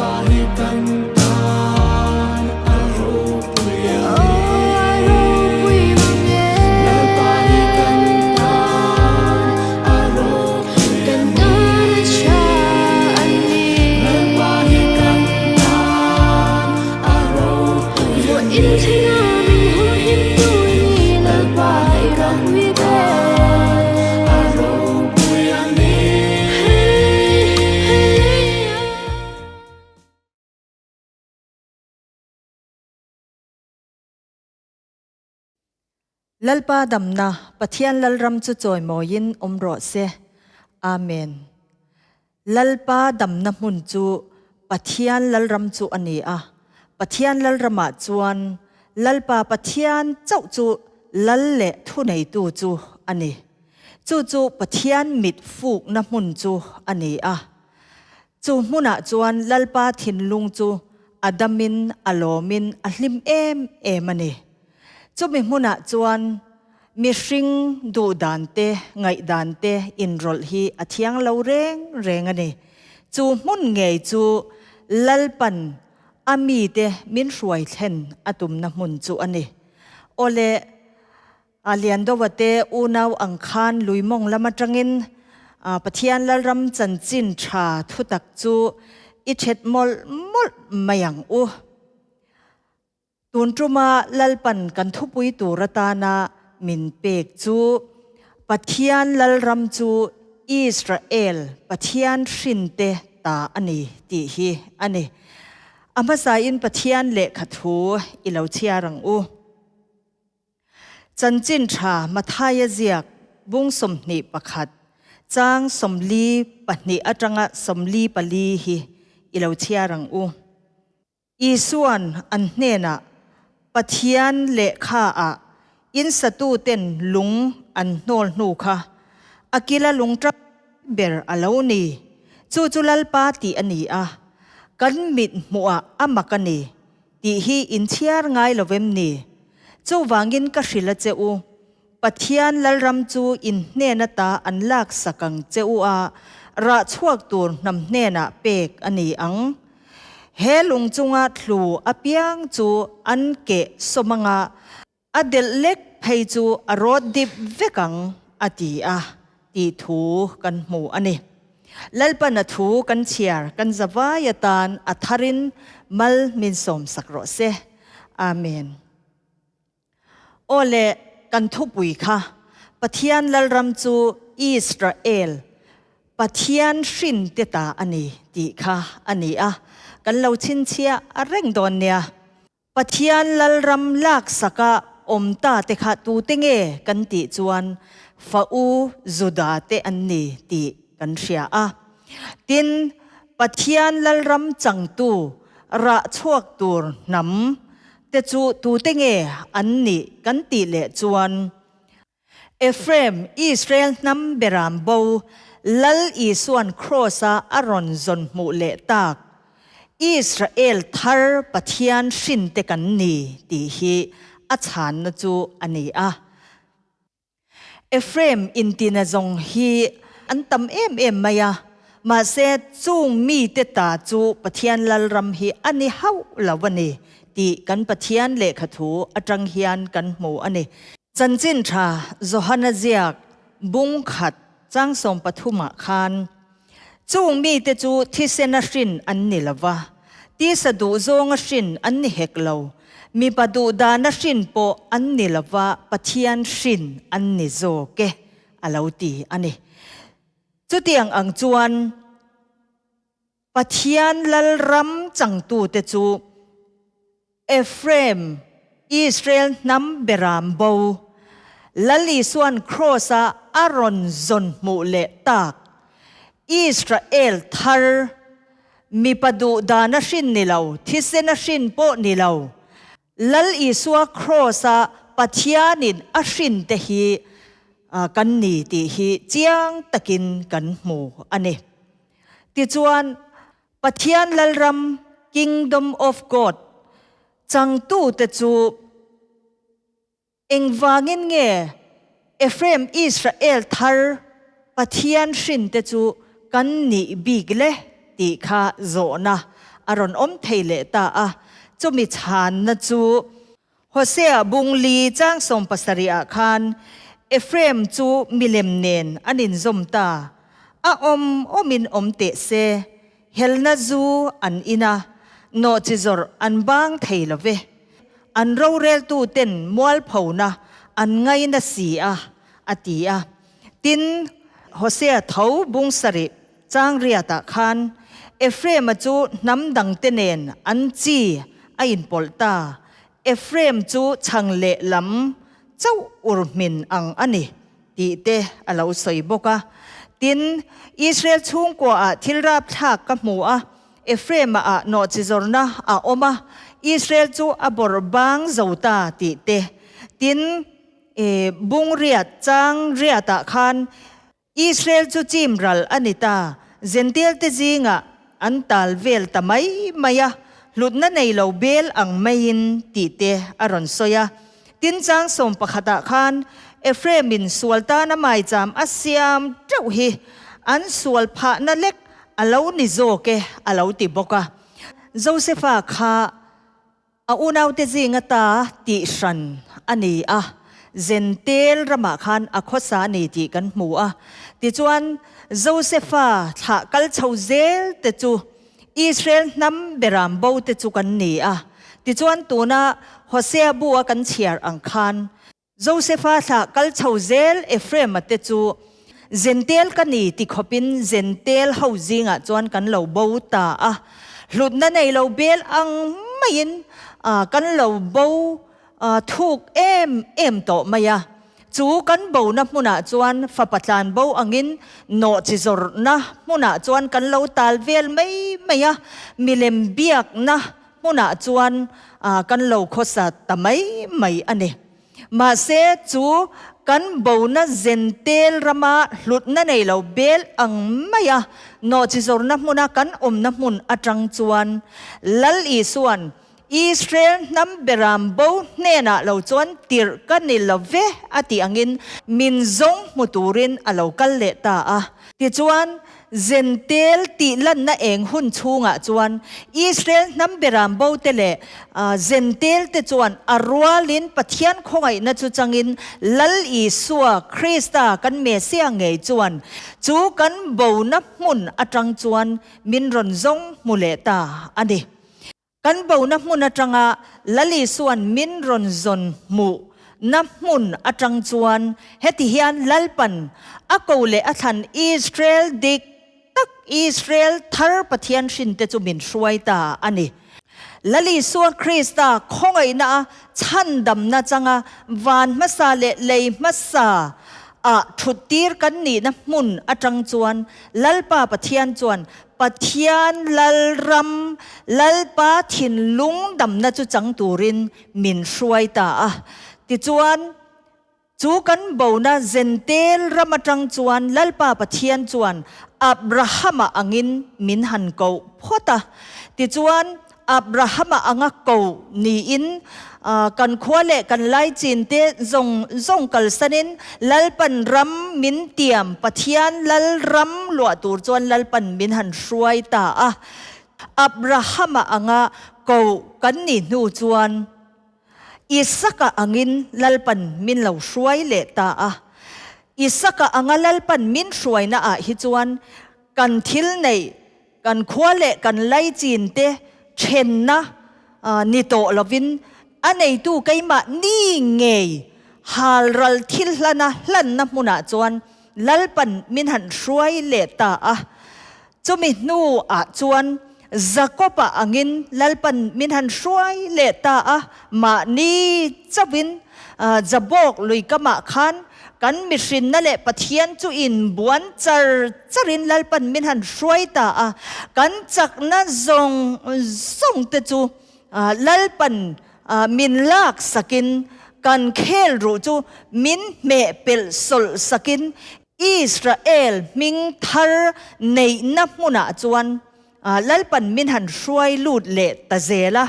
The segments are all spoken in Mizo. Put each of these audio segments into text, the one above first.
Lalpa hi kan tan a ropui a ni. Lalpa hi kan tan a ropui a ni. Lalpa hi kan tan a ropui a ni. Lalpa hi kan tan a ropui a ni. Lalpa damna Pathian Lalram chu chawimawiin awm rawh se. Amen. Lalpa damna hmun chu Pathian Lalram chu a ni a. Pathian Lalramah chuan Lalpa Pathian chauh chu Lal leh thuneitu chu a ni. Chu chu Pathian mit fukna hmun chu a ni a. Chu hmunah chuan Lalpa thinlung chu a damin a lawmin a hlim em em a ni. Chumi hmunah chuan mihring duhdan te, ngaihdan te inrawlh hi a thiang lo reng reng a ni. Chu hmun ngei chu Lalpan a mite min hruai thlen a tumna hmun chu a ni. Awle, a Liandowa te unau ang khan Luimawng lam atangin Pathian Lalram chanchin tha thutak chu i thet mawlh mawlh mai ang u. Tun tuma Lalpan kan thupui tur atana min pek chu Pathian Lalram chu Israel Pathian hrinte ta a ni tih hi a ni. A hmasain Pathian lehkha thu i lo chhiar ang u. Chanchin tha Mathaia ziak bung 21 chang 42 atanga 44 hi i lo chhiar ang u. Isuan an hnenah, Pathian lehkhaah in satuten lung an hnawl hnu kha a kila lung ṭap ber a lo ni. Chu chu Lalpa tih a ni a, kan mit hmuhah a mak a ni tih hi in chhiar ngai lo vem ni? Chuvangin ka hrilh a che u, Pathian Lalram chu in hnen ata an laksak ang che u a, rah chhuak tur hnam hnenah pek a ni ang. He lung chunga thlu apiang chu an keh sawm anga, a delh lek phei chu a rawt dip vek ang, a ti a, tih thu kan hmu a ni. Lalpan a thu kan chhiar kan zavai atan a tharin mal min sawmsak rawh se. Amen. Aw le, kan thupui kha, Pathian Lalram chu Israel Pathian hrin te ta a ni tih kha a ni a, kan lo chhinchhiah reng dawn nia. Pathian Lalram laksaka awm ta te kha tute nge kan tih chuan fa u Juda te an ni tih kan hria a. Tin, Pathian Lalram changtu rah chhuak tur hnam te chu tute nge an nih kan tih leh chuan, Ephraim, Israel hnam beram bo, Lal Isuan Kraws-a a rawn zawn hmuh leh tak, Israel thar Pathian hrin te kan ni tih hi a chhanna chu a ni a. Ephraim intina zawng hi an tam em em mai a, mahse chung mite ta chu Pathian Lalram hi a ni hauh lo a ni tih kan Pathian lehkha thu atang hian kan hmu a ni. Chanchin tha Johana ziak bung khat chang 13 ah khan chung mite chu thisena hrin an ni lo va, tisa duh zawnga hrin an ni hek lo, mipa duh dana hrin pawh an ni lo va, Pathian hrin an ni zawk e, a lo ti a ni. Chutiang ang chuan Pathian Lalram changtute chu Ephraim, Israel hnam beram bo, Lal Isuan Kraws-a a rawn zawn hmuh leh tak, Israel thar, mipa duh dana hrin ni lo, thisena hrin pawh ni lo, Lal Isua Kraws-a Pathianin a hrin te hi kan ni tih hi chiang takin kan hmu a ni. Tichuan, Pathian Lalram, Kingdom of God, changtute chu engvangin nge Ephraim Israel thar Pathian hrinte chu kan nih bik le tih kha zawhna a rawn awm thei leh ta a. Chumi chhanna chu Hosea bung li chang 70 ah khan Ephraim chu milem nen an inzawm ta. A awm awmin awm teh se, helna zu an in a, nawhchi zawrh an bang thei lo ve. An roreltu ten mualphona an ngaina si a, a ti a. Tin, Hosea tho bung sarih chang riatah khan Ephraim-a chu hnam dangte nen an chi a inpawlh ta. Ephraim chu chhang leh lam chauh ur hmin ang a ni tih te a lo sawi bawk a. Tin, Israel chhungkuaah thil rapthlak ka hmu a, Ephraim-a ah nawhchizawrna a awm a, Israel chu a bawrh bang zo ta tih te. Tin, E, bung riat chang riatah khan Israel chu chim ral a ni ta, Zential te zingah an tal vel ta mai mai a, hlutna nei lo bel ang maiin tih te a rawn sawi a. Tin chang 11 ah khan Ephraim in sual tana maicham a siam teuh hi an sual phahna lek a lo ni zawk e a lo ti bawk a. Josepha kha A unaute zinga ta tih hran a ni a, Zentel ramah khan a khawsa a ni tih kan hmu a. Tichuan, Josefa thlah kal chho zel te chu Israel hnam beram bo te chu kan ni a. Tichuan, tuna Hosea bu a kan chhiar ang khan Josefa thlah kal chho zel Ephraim-a te chu Zentel ka ni ti khawpin Zentel ho zingah chuan kan lo bo ta a, hlutna nei lo bel ang maiin kan lo bo thuk em em tawh mai a. Chu kan bona hmunah chuan fapa tlan bo angin nawhchi zawrhna hmunah chuan kan lo tal vel mai mai a, milem biakna hmunah chuan kan lo khawsa ta mai mai a ni. Mahse, chu kan bona zentel rama hlutna nei lo bel ang maia nawhchi zawrna hmuna kan awmna hmun atang chuan Lal Isua'n Israel hnam beram bo hnenah lo chuan tirh ka ni lo ve a tih angin min zawng hmu turin a lo kal leh ta a. Tichuan, Zentel tih lanna eng hun chhungah chuan Israel hnam beram bote leh Zentel te chuan a rualin Pathian khawngaihna chu changin Lal Isua Krista kan Messiah ngei chuan chu kan bona hmun atang chuan min rawn zawng hmu leh ta a ni. Kan bona hmun atanga Lal Isua'n min rawn zawn hmuh na hmun atang chuan heti hian Lalpan a ko leh a thlan Israel dik tak Israel thar Pathian hrin te chu min hruai ta a ni. Lal Isua Krista khawngaihna a chhandamna changa van hmasa leh lei hmasa ah thuttir kan nihna hmun atang chuan Lalpa Pathian chuan Pathian Lalram, Lalpa thinlung damna chu chang turin min hruai ta a. Tichuan, chu kan bona Zentel ram atang chuan Lalpa Pathian chuan Abrahama angin min han koh phawt a. Tichuan, Abrahama anga ko niin kan khua leh kan laichin te zawng zawng kalsanin Lalpan ram min tiam Pathian Lal ram luah tur chuan Lalpan min han hruai ta a. Abrahama anga ko kan nih hnu chuan Isaka angin Lalpan min lo hruai leh ta a. Isaka anga Lalpan min hruaina ah hi chuan kan thil neih Kan khua leh kan laichin te thenna ni tawh lovin a neitu keimah ni ngei halral thil hlana hlanna hmunah chuan Lalpan min han hruai leh ta a. Chumi hnuah chuan Jakob-a angin Lalpan min han hruai leh ta a, mahni chauhin Jabok lui kamah khan kan mihrinna leh Pathian chu inbuan char charin Lalpan min han hruai ta a, kan chakna zawng zawng te chu Lalpan min lak sakin kan khel ruh chu min hmeh pelh sawlh sakin Israel hming thar neihna hmunah chuan Lalpan min han hruai lut leh ta zel a.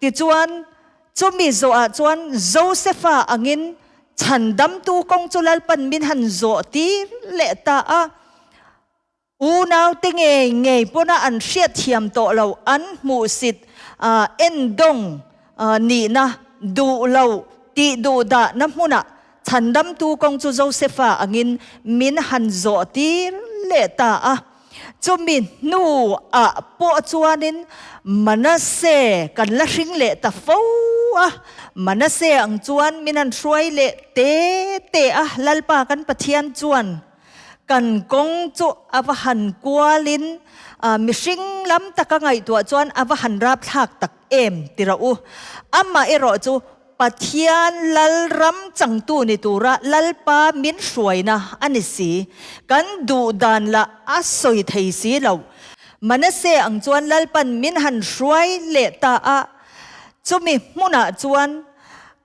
Tichuan, chumi zawhah chuan Josefa angin chhandamtu kawng chu Lalpan min han zawh tir leh ta a. Unaute ngei ngei pawna an hriatthiam tawh loh an hmuhsit endawng nihna duh loh tih duh dahna hmunah chhandamtu kawng chu Josefa angin min han zawh tir leh ta a. Chumi hnuah pawh chuanin Manase kan la hring leh ta fo a, Manase ang chuan min han hruai leh te te a, Lalpa kan Pathian chuan Kan kawng chu a va han kualin mihring lam taka ngaihtuah chuan a va han rapthlak tak em ti rawh u. Amah erawh chu Pathian Lalram changtu ni tura Lalpa min hruaina a ni si. Kan duh dan lah a sawi thei si lo. Manase ang chuan Lalpan min han hruai leh ta a, chumi hmunah chuan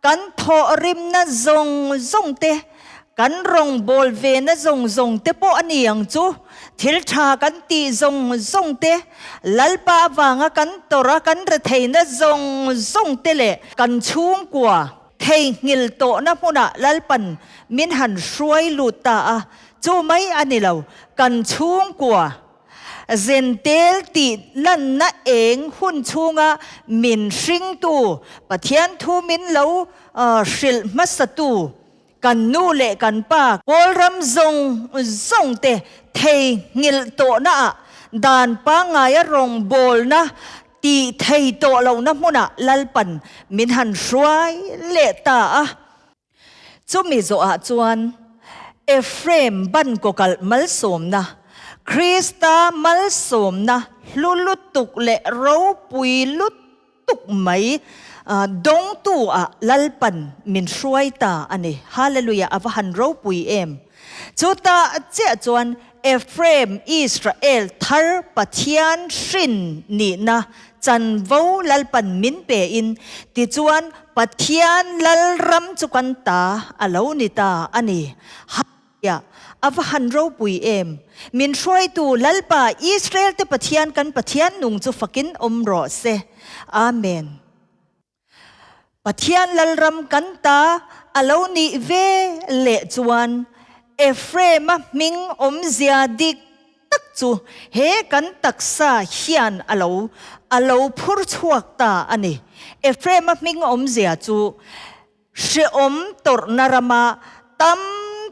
Kan thawhrimna zawng zawng te, kan rawngbâwl vena zawng zawng te pawh a ni ang chu. Thil ṭha kan tih zawng zawng te, Lalpa avânga kan tawrh a kan retheihna zawng zawng te leh kan chhûngkua theihnghilh tawhna hmunah Lalpan min han hruai lût ta a, chu mai a ni lo, kan chhûngkua Zentel tih lanna eng hun chhunga min hringtu, Pathian thu min lo hrilh hmasatu, kan nu leh kan pa Kawlram zawng zawng te theihnghilh tawhnaah dan pangngaia rawngbawlna tih thei tawh lohna hmunah Lalpan min han hruai leh ta a. Chumi zawhah chuan Ephraim ban kawkalh malsawmna, Krista malsawmna hlu lutuk leh ropui lutuk mai dawngtu ah Lalpan min hruai ta a ni. Hallelujah, a va han ropui em! Chutah chiah chuan Ephraim Israel thar Pathian hrin nihna chanvo Lalpan min pein, tichuan Pathian Lalram chu kan ta a lo ni ta a ni. Hallelujah! A va han ropui em! Min hruaitu Lalpa Israel te Pathian kan Pathian nung chu fakin awm rawh se. Amen. Pathian Lalram kan ta a lo nih ve leh chuan Ephraim-a hming awmzia dik tak chu he kan taksa hian a lo a lo phur chhuak ta a ni. Ephraim-a hming awmzia chu hrehawm tawrhna rama tam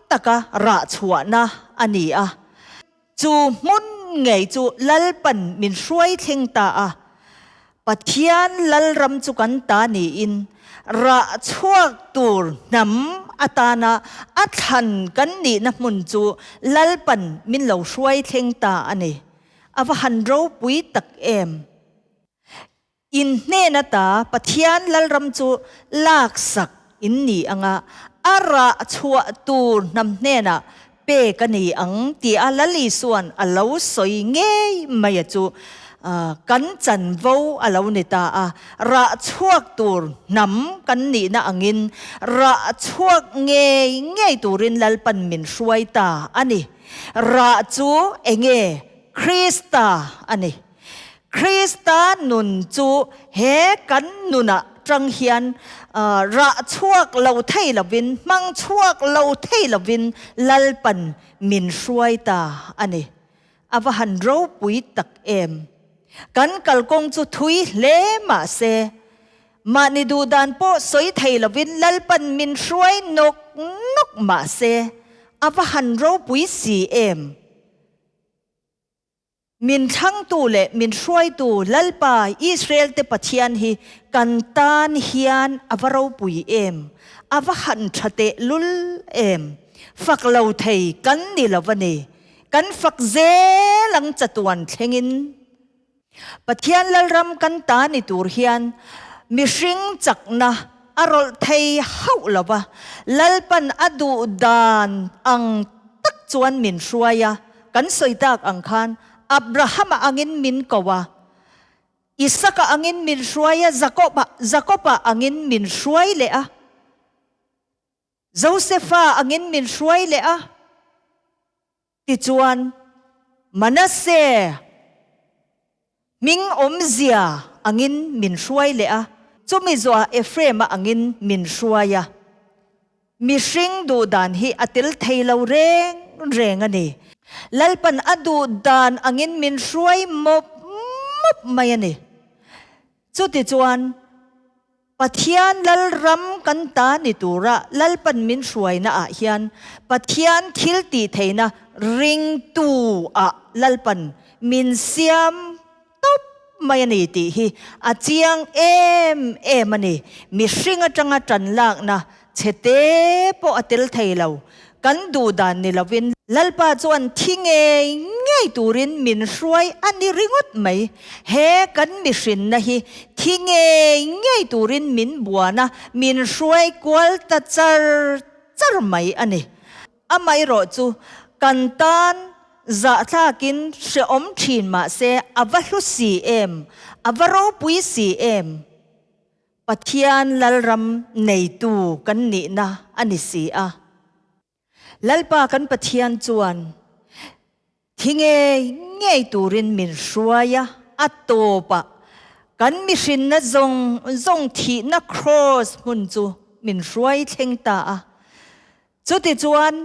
taka rah chhuahna a ni a. Chu hmun ngei chu Lalpan min hruai thleng ta a, Pathian Lalram chu kan ta niin rah chhuak tur hnam atana a thlan kan nihna hmun chu Lalpan min lo hruai thleng ta a ni. A va han ropui tak em! In hnen ata Pathian Lalram chu laksak in ni anga, a rah chhuah tur hnam hnenah pek a ni ang tia Lal Isua'n a lo sawi ngei mai a chu kan chanvo a lo ni ta a. Rah chhuak tur hnam kan nihna angin rah chhuak ngei ngei turin Lalpan min hruai ta a ni. Rah chu enge? Krista a ni. Krista nun chu he kan nunah tang hian rah chhuak lo thei lovin, hmang chhuak lo thei lovin Lalpan min hruai ta a ni. A va han ropui tak em! Kan kalkawng chu thui hle mah se, mahni duhdan pawh sawi thei lovin Lalpan min hruai nawk nawk mah se, a va han ropui si em! Min thlangtu leh min hruaitu Lalpa Israel-te Pathian hi kan tan hian a va ropui em, a va han tha tehlul em. Fak lo thei kan ni lo a ni. Kan fak zel ang chatuan thlengin. Pathian Lalram kan ta ni tur hian mihring chakna a rawlh thei hauh lo va, Lalpan a duh dan ang tak chuan min hruai a, kan sawi tak ang khan Abrahama angin min ko a, Isaka angin min hruai a, Jakoba Jakoba angin min hruai leh a, Josefa angin min hruai leh a. Tichuan, Manase hming awmzia angin min hruai leh a, chumi zawhah Ephraim-a angin min hruai a. Mihring duhdan hi a tel thei lo reng reng a ni. Lalpan a duh dan angin min hruai mawp mawp mai a ni. Chutichuan, Pathian Lalram kan ta ni tura Lalpan min hruaina ah hian Pathian thil tih theihna ringtu ah Lalpan min siam tawp mai a ni tih hi a chiang em em a ni. Mihring atanga tan lakna chhe te pawh a tel thei lo. Kan duh dan ni lovin Lalpa chuan thi ngei ngei turin min hruai a ni ringawt mai. He kan mihrinna hi thi ngei ngei turin min buan a, min hruai kual ta char char mai a ni. Amaherawh chu kan tan zahthlakin hrehawm thin mahse a va hlu si em, a va ropui si em? Pathian Lalram neitu kan nihna a ni si a. Lalpa kan Pathian chuan thi ngei ngei turin min hruai a, a tawpah kan mihrinna zawng zawng thihna kraws hmun chu min hruai thleng ta a. Chutichuan,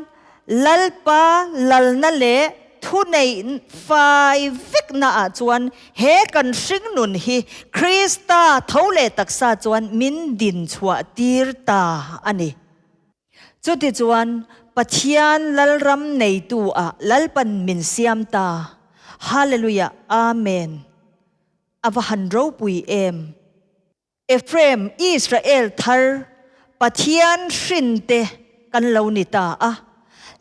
Lalpa lalna leh thuneih fai veknaah chuan he kan hringnun hi Krista tho leh taksa chuan min din chhuah tir ta a ni. Chutichuan, Pathian Lalram neitu-ah Lalpan min siam ta. Hallelujah! Amen! A va han ropui em! Ephraim, Israel thar, Pathian hrinte kan lo ni ta a,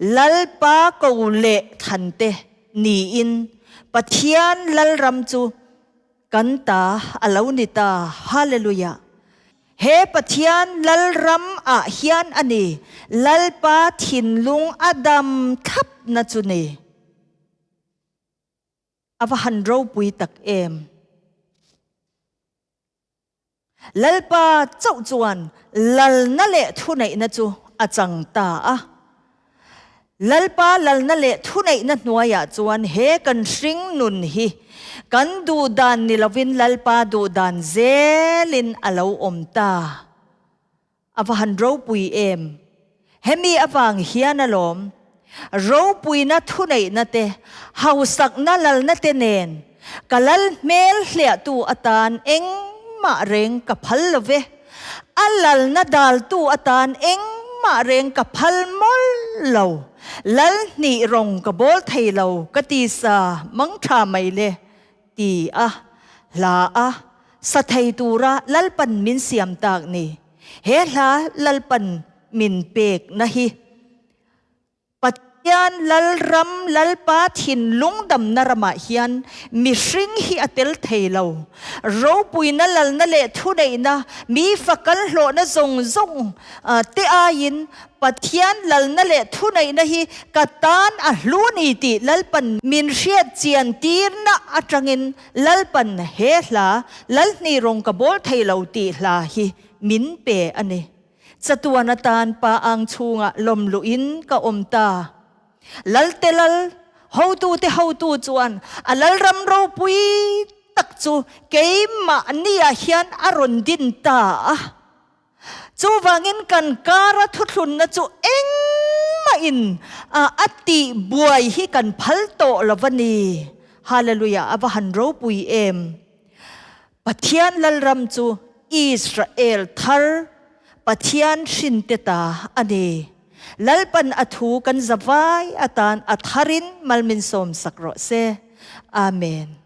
Lalpa ko leh thante niin Pathian Lalram chu kan ta a lo ni ta. Hallelujah! He Pathian Lalram ah hian a ni Lalpa thinlung a dam thlapna chu ni. A va han ropui tak em! Lalpa chauh chuan lalna leh thuneihna chu a chang ta a. Lalpa lalna leh thuneihna hnuaiah chuan he kan hring nun hi kan duh dan ni lovin Lalpa duh dan zelin a lo awm ta. A va han ropui em! Hemi avang hian alawm, ropuina thuneihna te, hausakna lalna te nen ka lal hmel hliahtu atan engmah reng ka phal lo ve, a lalna daltu atan engmah reng ka phal mawlh lo, lal hnih rawng ka bawl thei lo ka ti sa mang tha mai le. Ti a, hla a, sa thei tura Lalpan min siam tak ni. He hla Lalpan min pek na hi Pathian Lalram Lalpa thinlung damna ramah hian mihring hi a tel thei lo. Ropuina lalna leh thuneihna mi fakal hlawhna zawng zawng te aiin Pathian lalna leh thuneihna hi ka tan a hlu ni tih Lalpan min hriat chian tirna atangin Lalpan he hla Lalhni rawng ka bawl thei lo tih hla hi min pe a ni. Chatuan atan pa ang chhungah lawm luhin ka awm ta. Lalte lal, hotute hotu chuan a lalram ropui tak chu keimahniah hian a rawn din ta a. Chuvangin kan kara thuthlunna chu engmahin a tih buai hi kan phal tawh lo va ni. Hallelujah, a va han ropui em! Pathian Lalram chu Israel thar Pathian hrinte ta a ni. Lalpan a thu kan zavai atan a tharin malminsawm sak rawh se. Amen.